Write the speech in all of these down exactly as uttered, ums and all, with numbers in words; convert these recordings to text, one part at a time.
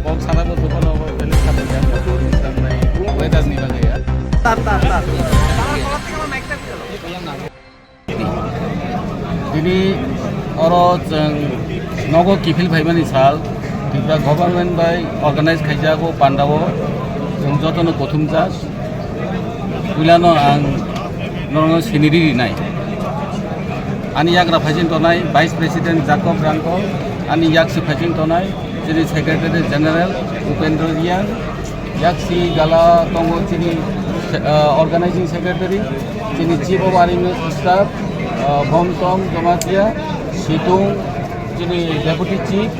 Kok sana bo dophano bo bele khatungya, kok tangmani weather ni bagwi ya. Tar, tar, tar. Tini oro chwng nogo kiphil phaimani sal, Tripura government bai organize khaijago pandao chwng jotono kothumjak. Puilano ang norokno siniri rinai. Ani yagra phaiching tonai Vice President Jacob Rangkol, ani yaksi phaiching tonai chini Secretary General Upendra Riang, yaksi gala tongo chini, ah, Organizing Secretary, chini Chief of Army Staff, ah, Bomtong Jamatia, Situng, chini Deputy Chief,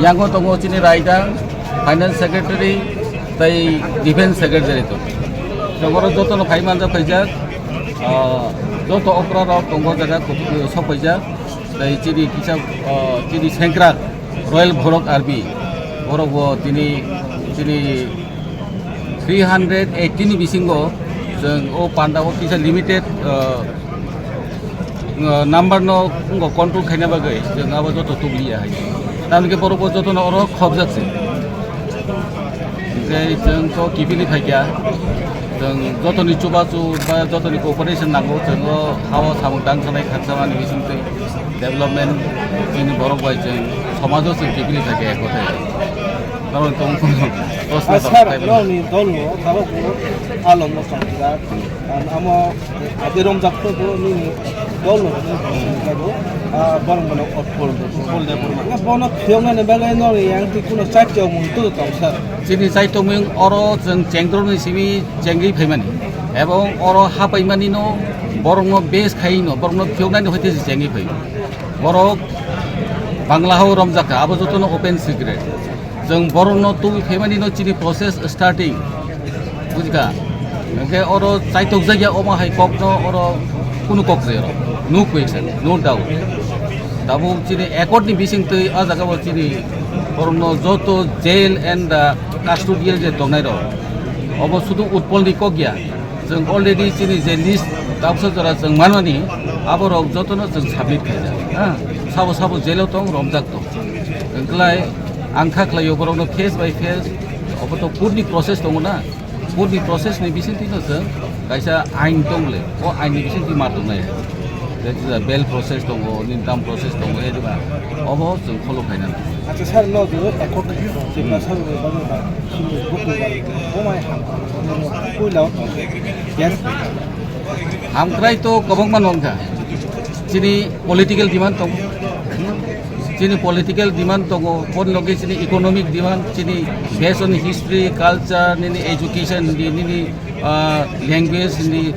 Yango tongo chini Raidang, Finance Secretary, tei Defense Secretary to. Jogoro jotono phai manjak phaijak, ah, joto okra rok tongo jaga kutu sok phaijak, tei chini kisa, ah, chini sengkrak Royal Borok Army, borok bo tini, chini three hundred eighty ni bisingo chwng o panda o kisa limited, ah, ah, number no wngkha control khaina bagwi chwng abo joto tubuya hai. Tamni khe borok bo jotono oro khobjak se. Hwnkhe chwng to kiphilwi phaikha, chwng jotoni chubachu ba jotoni cooperation nango, chwng o ha-o samung tang sanai khaksa mani bisingtwi development chini borok bai chwng somajo chwng kiphilwi phaikha ek kothai. Norok tong tong. Ah, sir, norokni dolno tabuk alongo chongjak. Amo adi romjak to bo nini dolno jago, ah, borok bono Utpal Debbarma. Bono phiyoknani bagwi norok yang twi kuno chaityo mung tu tong sir. Chini chaityo mung oro chwng chengdromni simi chengwi phaimani. Ebong oro hapaimani no borokno base khaino borokno phiyoknani hoite se chengwi phai. Borok Bangla hao romjak kha, abo jotono open secret. Chwng borokno tubui phaimani no chini process starting. Bujikha? Hwnkhe oro chaitokjakya omo hai kokno oro kunu kok se oro. No question, no doubt. Tabuk chini accord ni bisingtwi a jaga bo chini borokno joto jail and the custodial je tongnai rok. Obo sudu Utpal ni kok ya. Chwng already chini je list tabuksa jora chwng manmani, aborok jotono chwng submit khaijak, ha? Sabo sabo jail o tong, romjak tong. Wngkhlai ang kha khlaio borokno face by face, obo to court ni process tongo na, court ni process ni bisingtwi no chwng kaisa ain tong le, o ain ni bisingtwi ma tongnai. That is a bail process tongo, nini tam process tongo, e diba? Obo chwng follow khaina. Acha sir, no je accord khaikha, je Hmm. Sir, buku bai, o mai ham, puila o tong. Yes. Hamkrai to kwbangma nongkha. Chini political demand tongo. Chini political demand tongo. Boni loge chini economic demand, chini based on history, culture, nini education, nini, nini, ah, language, nini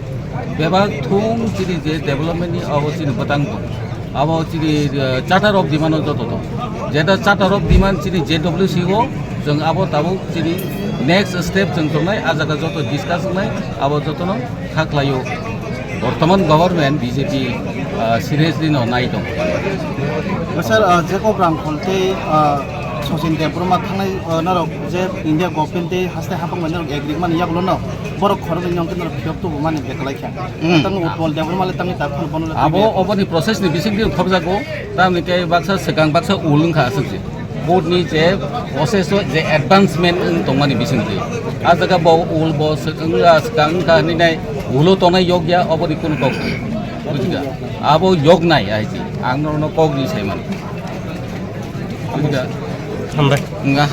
bebak thung chini je development ni abo chini bwtang tongo. Abo chini, ah, Charter of Demand o joto tongo. Jeta Charter of Demand chini J W C o, chwng abo tabuk chini next step chwng tongnai, a jaga joto discuss wngnai, abo jotono kha khlaio. Bortoman government B J P, ah, seriously no nai tong. Sir, ah, Jacob Rangkhol tei, ah, Sachin Debbarma thangnai, ah, norok je India government tei haste hapang bai norok agreement yagulo no borok khoroknwi ni hwnkhe norok phiyok tubu mani bekalai kha. Hmm. Tang Utpal Debbarma le tangni tak phano bono le Abo twiwi oboni process ni bisingtwi thopjago, tamni khe baksa swkang baksa ul wngkha aswk je. Board ni je process o je advancement wng tongmani bisingtwi. A jaga bo ul bo swk-, wngya swkang wngkha hinwi nai ulo tongnai yokya oboni kunu kok. Bujikha? Abo yoknai aiji. Ang norokno kok ni saimano. Bujikha? Hambai. Wngkha ham-